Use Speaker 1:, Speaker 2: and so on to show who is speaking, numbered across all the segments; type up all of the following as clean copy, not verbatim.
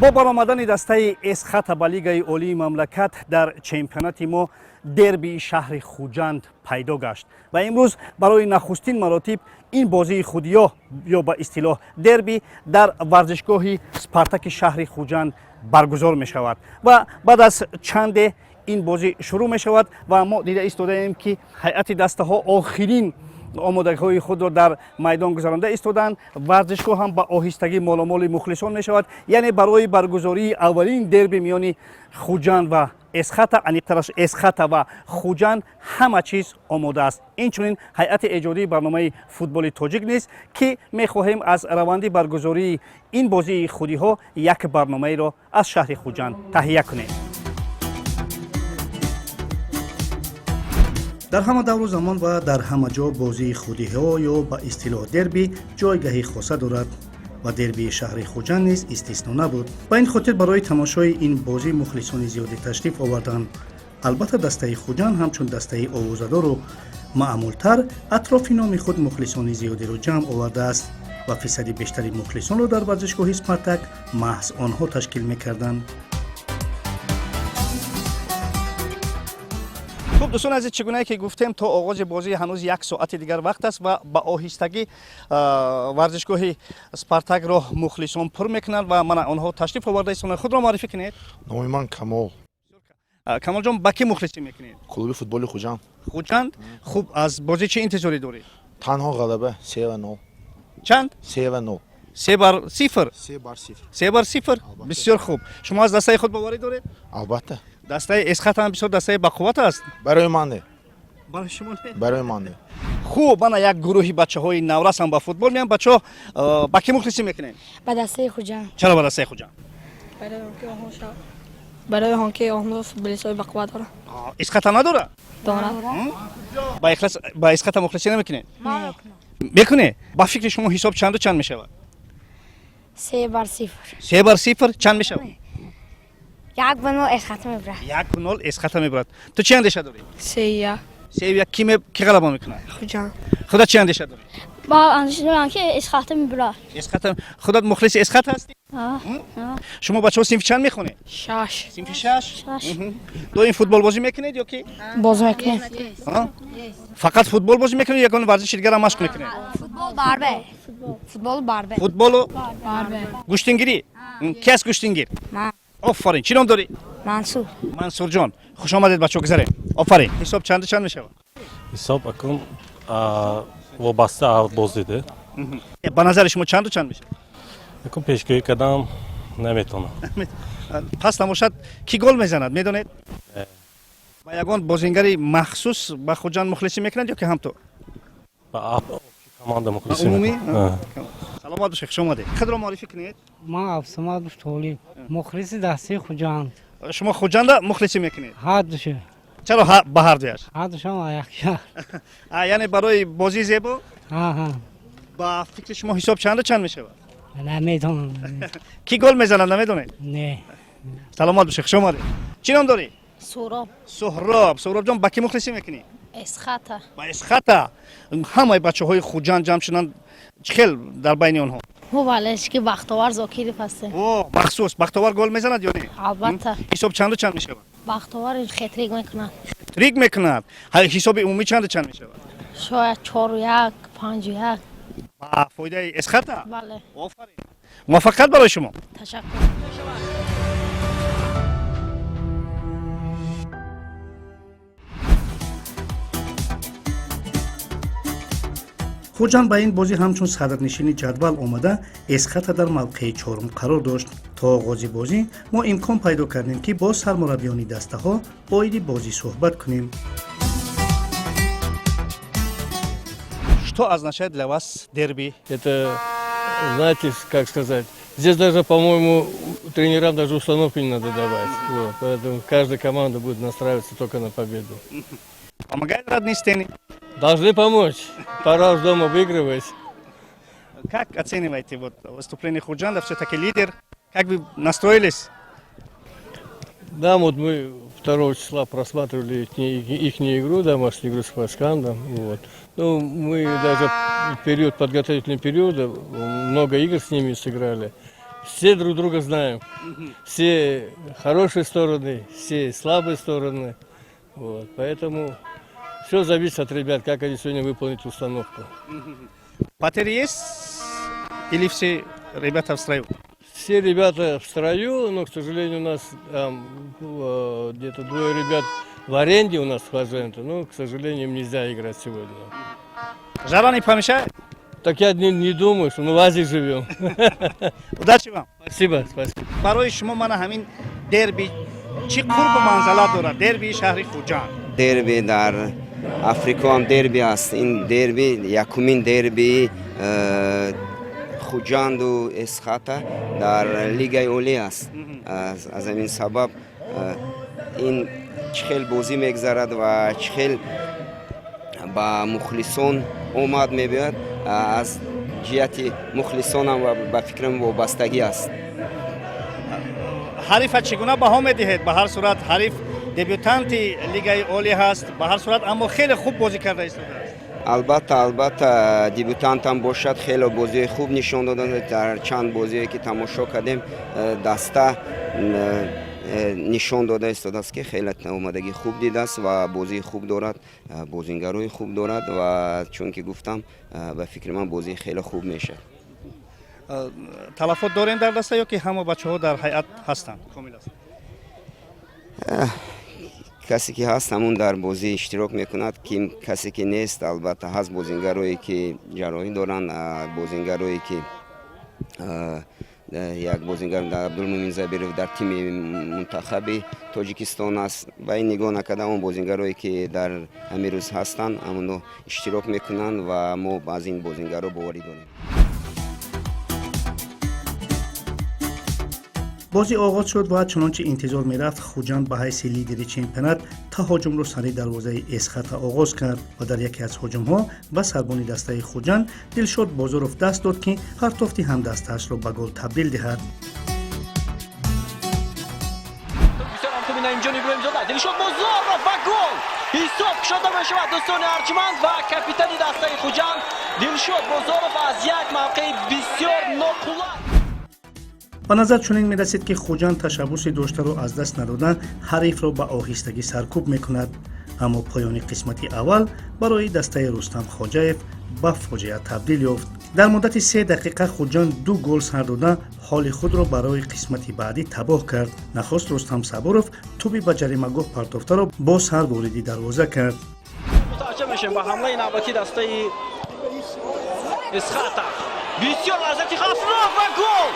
Speaker 1: Бо баромадани дастаи Эсхата ба Лигаи Олии мамлакат, дар чемпионати мо дербии шаҳри Хуҷанд пайдо гашт ва имрӯз барои нахустин маротиб ин бозии худиё ё ба истилоҳ дерби дар варзишгоҳи Спартаки шаҳри Хуҷанд баргузор мешавад ва баъд аз чанде ин бозӣ шурӯъ мешавад. Ва мо дида истодаем, ки ҳайати дастаҳо охирин омодагиҳои худро дар майдон гузаронда истодаанд. Варзишгоҳ ҳам ба оҳистагӣ моломоли мухлисон мешавад, яъне барои баргузории аввалин дерби миёни Хуҷанд ва Эсхата, аниқтараш Эсхата ва Хуҷанд, ҳама чиз омода аст. Инчунин ҳайати эҷодии барномаи Футболи тоҷик низ, ки мехоҳем аз раванди баргузории ин бозии худиҳо як барномаеро аз шаҳри Хуҷанд таҳия кунем. Дар ҳама давру замон ва дар ҳама ҷо бозии худиҳо ё ба истилоҳ дерби ҷойгаҳи хоса дорад ва дербии шаҳри Хуҷанд низ истисно набуд. Ба ин хотир барои тамошои ин бозӣ мухлисони зиёде ташриф оварданд. Албатта, дастаи Хуҷанд ҳамчун дастаи овозадору маъмултар атрофи номи худ мухлисони зиёдеро ҷамъ овардааст ва фисади бештари мухлисонро дар варзишгоҳи Спартак маҳз онҳо ташкил мекарданд. Хуб, дӯстони азиз, чӣ гунае ки гуфтем, то оғози бозӣ ҳанӯз як соати дигар вақт аст ва ба оҳистагӣ варзишгоҳи Спартакро мухлисон пур мекунанд ва мана онҳо ташриф оварда истонанд. Худро муаррифӣ кунед.
Speaker 2: Номи ман Камол.
Speaker 1: Камолҷон, ба кӣ мухлисӣ мекунед?
Speaker 2: Клуби футболи Хуҷанд.
Speaker 1: Хуҷанд. Хуб, аз бозӣ чӣ интизорӣ доред?
Speaker 2: Танҳо ғалаба, 3-0.
Speaker 1: Чанд?
Speaker 2: 3-0.
Speaker 1: 3-0?
Speaker 2: 3-0.
Speaker 1: 3-0. Бисёр хуб. Шумо аз дастаи худ боварӣ доред?
Speaker 2: Албатта.
Speaker 1: Дастаи Эсхата ҳам бисёр дастаи бақувват аст.
Speaker 2: Барои ман не.
Speaker 1: Барои шумо не?
Speaker 2: Барои ман не.
Speaker 1: Хуб, мана як гурӯҳи бачаҳои наврас ҳам ба футбол меянд. Бачаҳо, ба кӣ мухлисӣ мекунед?
Speaker 3: Ба дастаи Хуҷанд.
Speaker 1: Чаро ба дастаи Хуҷанд?
Speaker 4: Барои он ки онҳо футболистҳои бақувват доранд.
Speaker 1: Эсхата надорад?
Speaker 4: Дорад.
Speaker 1: Ба Ихлас, ба Эсхата мухлисӣ намекунед? Мекунед? Ба фикри шумо, ҳисоб чанду чанд мешавад?
Speaker 3: 3-0.
Speaker 1: 3-0 чанд мешавад?
Speaker 3: 1-0 Эсхата мебарад.
Speaker 1: 1-0 Эсхата мебарад. Ту чӣ андеша дорӣ?
Speaker 4: 3-1.
Speaker 1: 3-1. Ки ғалаба мекунад?
Speaker 4: Хуҷанд.
Speaker 1: Худат чӣ андеша дорӣ?
Speaker 5: Ба андеша дорам, ки Эсхата мебарад.
Speaker 1: Эсхата. Худат мухлиси Эсхата ҳастӣ? Шумо, бачаҳо, синфи чанд мехонед?
Speaker 4: Шаш.
Speaker 1: Синфи шаш.
Speaker 5: Шаш.
Speaker 1: Доим футбол бозӣ мекунед ё ки
Speaker 3: Бозӣ мекунем.
Speaker 1: А? Фақат футбол бозӣ мекунед ё ягон варзиши дигарам машқ мекунед?
Speaker 3: Футбол, барбе. Футбол, барбе.
Speaker 1: Футболу
Speaker 3: Барбе.
Speaker 1: Гӯштингирӣ. Ки аст гӯштингир?
Speaker 3: Ман.
Speaker 1: Офарин. Чӣ ном дорӣ?
Speaker 3: Мансур.
Speaker 1: Мансурҷон, хуш омадед. Бачаҳо, гузарем. Офарин. Ҳисоб чанду чанд мешавад?
Speaker 6: Ҳисоб акун вобаста аз бозиде.
Speaker 1: Ба назари шумо, чанду чанд мешавад?
Speaker 6: Акун пешгӯӣ кардам наметавонам.
Speaker 1: Пас набошад, кӣ гол мезанад, медонед? Ба ягон бозингари махсус ба Хуҷанд мухлисӣ мекунад ё ки ҳамту?
Speaker 6: Ба команда мухлисӣ
Speaker 1: Умумӣ.
Speaker 6: мекунам.
Speaker 1: Саломат бошед, хуш омадед. Худро муаррифӣ кунед.
Speaker 7: Ман Абсамадов Толиб, мухлиси дастаи Хуҷанд.
Speaker 1: Шумо Хуҷанда мухлисӣ мекунед?
Speaker 7: Ҳардуша.
Speaker 1: Чаро ба ҳардуяш?
Speaker 7: Ҳардушам якша.
Speaker 1: Яъне барои бозии зебо?
Speaker 7: Ҳа.
Speaker 1: Ба фикри шумо, ҳисоб чанду чанд мешавад?
Speaker 7: Намедонам.
Speaker 1: Кӣ гол мезанад, намедонед?
Speaker 7: Не.
Speaker 1: Саломат бошед, хуш омадед. Чӣ ном дорӣ?
Speaker 5: Суроб.
Speaker 1: Суҳроб. Суҳробҷон, ба кӣ мухлисӣ мекунӣ?
Speaker 5: Эсхата.
Speaker 1: Ба Эсхата. Ҳамаи бачаҳои Хуҷанд ҷамъ шуданд, чӣ хел дар байни онҳо?
Speaker 5: Мо болельщики Бахтовар Зокиров ҳастем.
Speaker 1: О, махсус Бахтовар гол мезанад ё не?
Speaker 5: Албатта.
Speaker 1: Ҳисоб чанду чанд мешавад?
Speaker 5: Бахтовар хетрик мекунад.
Speaker 1: Трик мекунад. Ҳисоби умумӣ чанду чанд мешавад?
Speaker 5: Шояд 4-1, 5-1.
Speaker 1: Ба фоидаи Эсхата?
Speaker 5: Бале.
Speaker 1: Офарин, муваффақият барои шумо.
Speaker 5: Ташаккур.
Speaker 1: Хуҷанд ба ин бозӣ ҳамчун садрнишини ҷадвал омада, Эсхата дар мавқеи чорум қарор дошт. То оғози бозӣ мо имкон пайдо кардем, ки бо сармураббиёни дастаҳо оиди бозӣ суҳбат кунем. Что означает для вас дерби?
Speaker 8: Это, знаете, как сказать, здесь даже, по-моему, тренерам даже установку не надо давать. Вот, поэтому каждая команда будет настраиваться только на победу.
Speaker 1: Помогает родные стены?
Speaker 8: Должны помочь. Пора уж дома выигрывать.
Speaker 1: Как оцениваете вот выступление Худжанда? Все-таки лидер. Как вы настроились?
Speaker 8: Да, вот мы 2 числа просматривали их игру, домашнюю игру с Пашкандом. Вот. Ну, мы даже в период подготовительного периода много игр с ними сыграли. Все друг друга знаем. Все хорошие стороны, все слабые стороны. Вот. Поэтому все зависит от ребят, как они сегодня выполнят установку.
Speaker 1: Потери есть или все ребята в строю?
Speaker 8: Все ребята в строю, но, к сожалению, у нас там где-то двое ребят в аренде у нас в Худжанде, но, к сожалению, им нельзя играть сегодня.
Speaker 1: Жара не помешает?
Speaker 8: Так я не думаю, что мы в Азии живем.
Speaker 1: Удачи вам.
Speaker 8: Спасибо, спасибо.
Speaker 1: Барои шумо мана ҳамин дерби чӣ қурбу манзалат дорад, дербии шаҳри Хуҷанд?
Speaker 9: Дерби дар Африко ҳам дерби аст. Ин дерби якумин дерби Хуҷанду Эсхата дар Лигаи Олӣ аст. Аз ҳамин сабаб ин чӣ хел бозӣ мегзарад ва чӣ хел ба мухлисон омад мебиёяд, аз ҷиҳати мухлисонам ба фикрам вобастагӣ аст.
Speaker 1: Ҳарифа чӣ гуна баҳо медиҳед? Ба ҳар сурат, ҳариф дебютанти Лигаи Олӣ ҳаст, ба ҳар сурат, аммо хеле хуб бозӣ карда истодааст.
Speaker 9: Албатта, албатта, дебютантам бошад, хеле бозии хуб нишон доданд. Дар чанд бозие ки тамошо кардем, даста нишон дода истодааст, ки хеле омодагӣ хуб дидааст ва бозии хуб дорад, бозингарои хуб дорад. Ва чун ки гуфтам, ба фикри ман, бозии хеле хуб мешавад.
Speaker 1: Талафот дорем дар даста ё ки ҳама бачаҳо дар ҳайат ҳастанд, комил аст?
Speaker 9: Касе ки ҳаст, ҳамун дар бозӣ иштирок мекунад. Ки касе ки нест, албатта, ҳаст бозингарое ки ҷарроҳӣ доранд, бозингарое ки як бозингар Абдулмумин Забиров дар тими мунтахаби Тоҷикистон аст. Ба ин нигоҳ накарда, он бозингарое ки дар ҳамин рӯз ҳастанд, ҳамоно иштирок мекунанд ва мо аз ин бозингаро боварӣ дорем.
Speaker 1: Бозӣ оғоз шуд ва чунончи интизор мерафт, Хуҷанд ба ҳайси лидери чемпионат таҳоҷумро сари дарвозаи Эсхата оғоз кард ва дар яке аз ҳуҷумҳо ба сарбони дастаи Хуҷанд Дилшод Бозоров даст дод, ки партофти ҳамдастаашро ба гол табдил диҳад.
Speaker 10: Дилшод Бозоров ва гол! Ҳисоб кушода мешавад, дӯстони арҷманд, ва капитани дастаи Хуҷанд Дилшод Бозоров аз як мавқеи бисёр ноқулай.
Speaker 1: Ба назар чунин мерасид, ки Хуҷанд ташаббуси доштаро аз даст надода, ҳарифро ба оҳистагӣ саркӯб мекунад, аммо поёни қисмати аввал барои дастаи Рустам Хоҷаев ба фоҷиа табдил ёфт. Дар муддати 3 дақиқа Хуҷанд ду гол сар дода, ҳоли худро барои қисмати баъдӣ табоҳ кард. Нахуст Рустам Сабуров тӯби ба ҷаримагоҳ партофтаро бо сар вориди дарвоза кард.
Speaker 10: Мутаваҷҷӯҳ мешем ба ҳамлаи навбатии дастаи Эсхата. Бисёр лаззати хавфнок ва гол!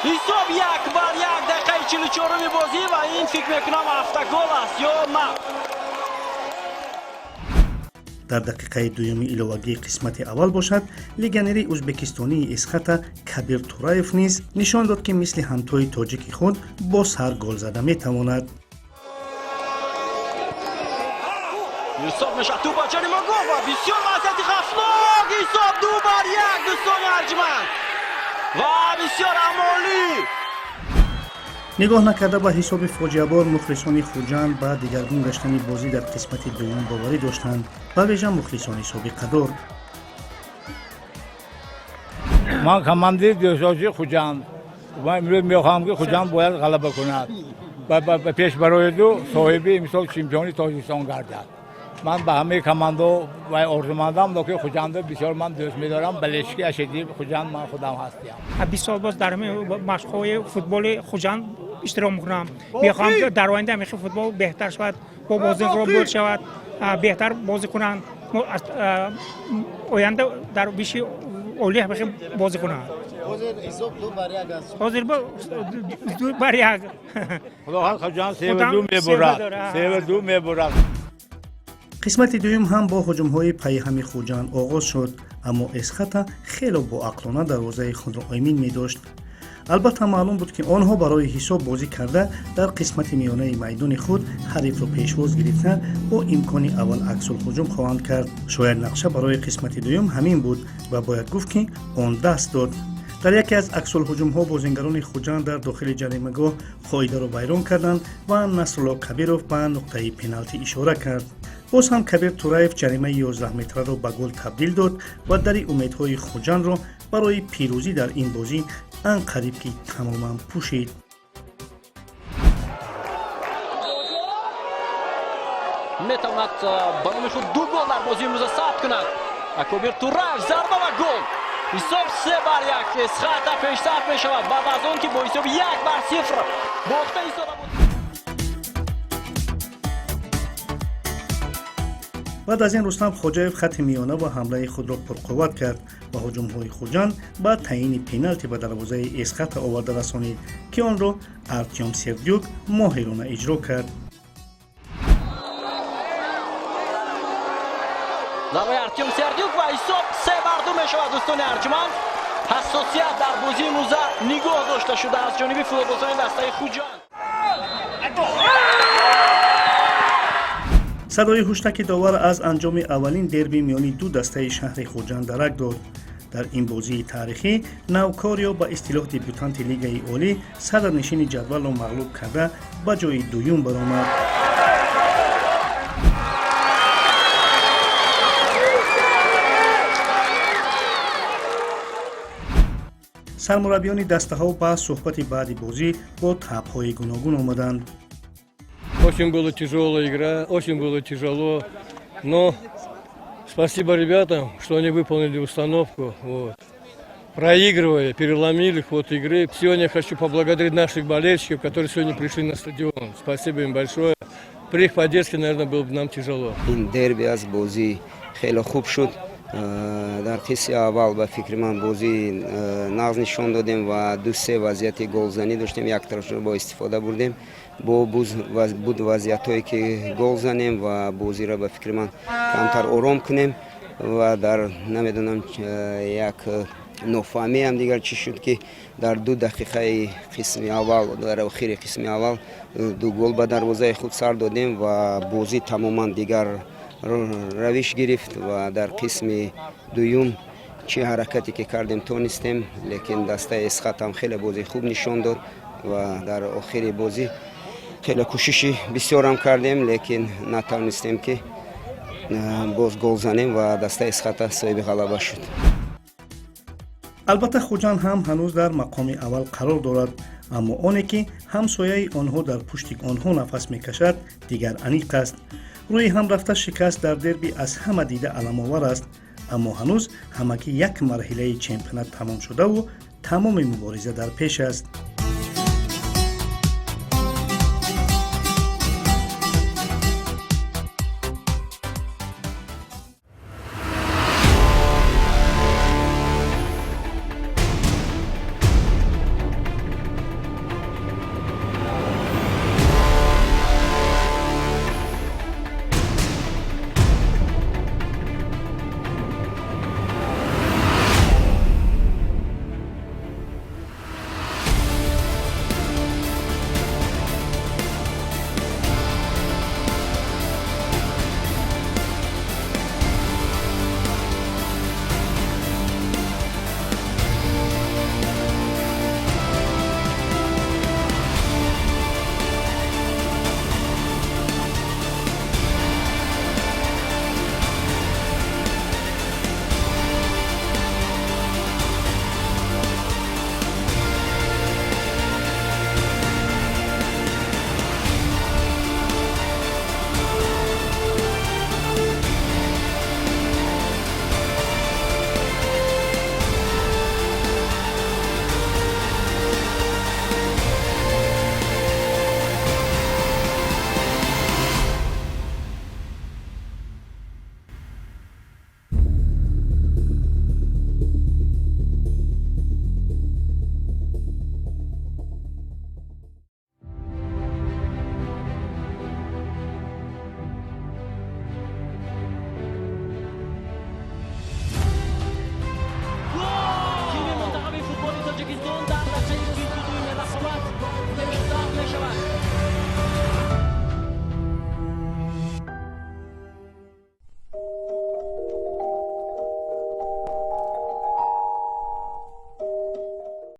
Speaker 10: Ҳисоб 1-1, дақиқаи 44-уми бозӣ, ва ин, фикр мекунам, автогол аст ё на?
Speaker 1: Дар дақиқаи дуюми иловагии қисмати аввал бошад, легионери ӯзбекистонии Эсхата Кабир Тураев низ нишон дод, ки мисли ҳамтои тоҷики худ бо сар гол зада метавонад.
Speaker 10: Ҳисоб мешавад, тӯп ба ҷаримагоҳ ва бисёр вазъияти хавфнок! Ҳисоб 2-1, дӯстони арҷманд, ва бисёр амолӣ.
Speaker 1: Нигоҳ накарда ба ҳисоби фоҷиабор, мухлисони Хуҷанд ба дигаргун гаштани бозӣ дар қисмати дуюм боварӣ доштанд, ба вижа мухлисони собиқадор.
Speaker 11: Ман командаи дӯстдошти Хуҷанд. Ман имрӯз мехоҳам, ки Хуҷанд бояд ғалаба кунад, ба пеш барояду соҳиби имсол чемпиони Тоҷикистон гардад. Ман ба ҳамаи командо вай орзумандам, лекин Хуҷандо бисёр ман дӯст медорам. Болельщики ашаддии Хуҷанд ман худам ҳастиям.
Speaker 12: 20 сол боз дар ҳамин машқҳои футболи Хуҷанд иштирок мекунам. Мехоҳам, ки дар оянда ҳамин футбол беҳтар шавад, бо бозиро бурд шавад, беҳтар бозӣ кунанд, оянда дар биши олӣ ҳамин бозӣ кунанд. Ҳозир 2-1.
Speaker 11: Худоҳофиз, Хуҷанд 3-2 мебурад, 3-2 мебурад.
Speaker 1: Қисмати дуюм ҳам бо ҳуҷумҳои пайҳами Хуҷанд оғоз шуд, аммо Эсхата хело боақлона дарвозаи худро эмин медошт. Албатта, маълум буд, ки онҳо барои ҳисоб бозӣ карда, дар қисмати миёнаи майдони худ ҳарифро пешвоз гирифта, бо имкони аввал аксулҳуҷум хоҳанд кард. Шояд нақша барои қисмати дуюм ҳамин буд ва бояд гуфт, ки он даст дод. Дар яке аз аксулҳуҷумҳо бозингарони Хуҷанд дар дохили ҷаримагоҳ қоидаро вайрон карданд ва Насрулло Кабиров ба нуқтаи пеналти ишора кард. Боз ҳам Кабир Тураев ҷаримаи 11 метраро ба гол табдил дод ва дари умедҳои Хуҷандро барои пирӯзӣ дар ин бозӣ анқариб ки тамоман пӯшид.
Speaker 10: Метавонад ба номи худ ду гол дар бозии имрӯза сабт кунад. Акобир Тураев, зарба ва гол! Ҳисоб 3-1. Эсхата пешсаф мешавад баъд аз он ки бо ҳисоби 1-0 бохта истода буд.
Speaker 1: Баъд аз ин Рустам Хоҷаев хатти миёна ва ҳамлаи худро пурқувват кард ва ҳуҷумҳои Хуҷанд ба таъйини пеналти ба дарвозаи Эсхата оварда расонид, ки онро Артём Сердюк моҳирона иҷро кард.
Speaker 10: Зарбаи Артём Сердюк ва ҳисоб 3-2 мешавад. Дӯстони арҷманд, ҳассосият дар бозии имрӯза нигоҳ дошта шуда аз ҷониби футболбозони дастаи Хуҷанд.
Speaker 1: Садои ҳуштаки довар аз анҷоми аввалин дерби миёни ду дастаи шаҳри Хуҷанд дарак дод. Дар ин бозии таърихӣ навкор ё ба истилоҳ дебютанти Лигаи олӣ садрнишини ҷадвалро мағлуб карда, ба ҷои дуюм баромад. Сармураббиёни дастаҳо ба суҳбати баъди бозӣ бо табъҳои гуногун омаданд.
Speaker 8: Очень была тяжелая игра, очень было тяжело, но спасибо ребятам, что они выполнили установку. Вот. Проигрывая, переломили ход игры. Сегодня я хочу поблагодарить наших болельщиков, которые сегодня пришли на стадион. Спасибо им большое. При их поддержке, наверное, было бы нам тяжело.
Speaker 9: Ин дерби аз бозӣ хеле хуб шуд. Дар қисми аввал, ба фикри ман, бозии нағз нишон додем ва ду-се вазъияти голзанӣ доштем, яктарафро бо истифода бурдем. Бо буд вазъиятҳое ки гол занем ва бозиро, ба фикри ман, камтар ором кунем ва дар намедонам як нофаҳмиам дигар чӣ шуд, ки дар 2 дақиқаи қисми аввал, дар охири қисми аввал ду гол ба дарвозаи худ сар додем ва бозӣ тамоман дигар равиш гирифт. Ва дар қисми дуюм чӣ ҳаракате ки кардем, тонистем, лекин дастаи Эсхат ҳам хеле бозии хуб нишон дод ва дар охири бозӣ хеле кӯшиши бисёрам кардем, лекин натавонистем ки боз гол занем ва дастаи Эсхата соҳиби ғалаба шуд.
Speaker 1: Албатта, Хуҷанд ҳам ҳанӯз дар мақоми аввал қарор дорад, аммо оне ки ҳамсояи онҳо дар пушти онҳо нафас мекашад, дигар аниқ аст. Рӯи ҳам рафта шикаст дар дерби аз ҳама дида аламовар аст, аммо ҳанӯз ҳамагӣ як марҳилаи чемпионат тамом шудаву тамоми мубориза дар пеш аст.